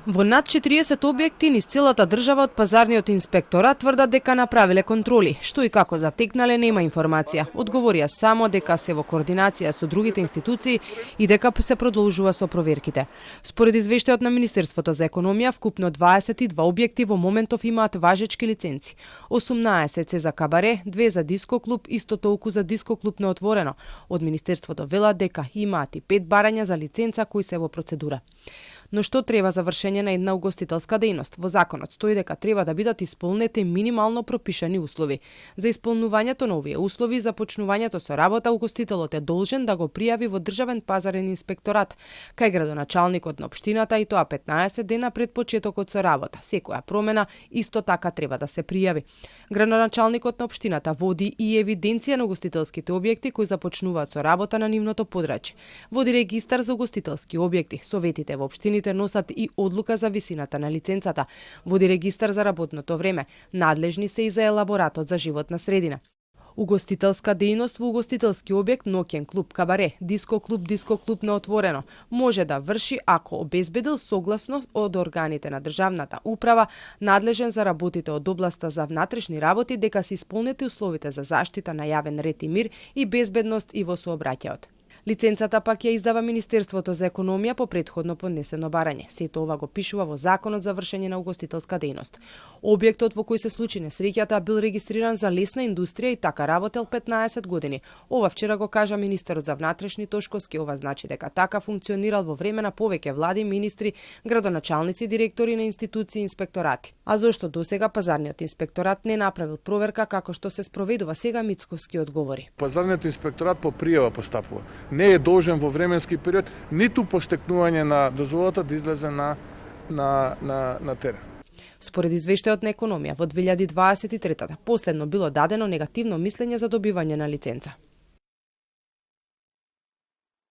Во над 40 објекти низ целата држава од пазарниот инспекторат тврдат дека направиле контроли. Што и како затекнале нема информација. Одговорија само дека се во координација со другите институции и дека се продолжува со проверките. Според извештајот на Министерството за економија, вкупно 22 објекти во моментов имаат важечки лиценци. 18 се за кабаре, 2 за диско клуб, исто толку за диско клуб на отворено. Од Министерството велат дека имаат и 5 барања за лиценца кои се во процедура. Но што треба за вршење на една угостителска дејност? Во законот стои дека треба да бидат исполнети минимално пропишани услови. За исполнувањето на овие услови, започнувањето со работа, угостителот е должен да го пријави во Државен пазарен инспекторат кај градоначалникот на општината и тоа 15 дена пред почетокот со работа. Секоја промена исто така треба да се пријави. Градоначалникот на општината води и евиденција на угостителските објекти кои започнуваат со работа на нивното подрачје. Води регистар за угостителски објекти. Советите во општините носат и одлука за висината на лиценцата. Води регистар за работното време. Надлежни се и за елаборатот за животна средина. Угостителска дејност во угостителски објект, ноќен клуб, кабаре, диско клуб на отворено може да врши ако обезбедил согласно од органите на државната управа надлежен за работите од областа за внатрешни работи дека се исполнети условите за заштита на јавен ред и мир и безбедност и во сообраќајот. Лиценцата пак ја издава Министерството за економија по претходно поднесено барање. Сето ова го пишува во Законот за вршење на угостителска дејност. Објектот во кој се случи несреќата бил регистриран за лесна индустрија и така работел 15 години. Ова вчера го кажа министерот за внатрешни Тошковски. Ова значи дека така функционирал во време на повеќе влади, министри, градоначалници, директори на институции и инспекторати. А зошто досега пазарниот инспекторат не направил проверка како што се спроведува сега, Мицковски одговори. Пазарниот инспекторат по пријава постапува. Не е должен во временски период ниту по стекнување на дозволата да излезе на терен. Според извештајот на економија, во 2023 последно било дадено негативно мислење за добивање на лиценца.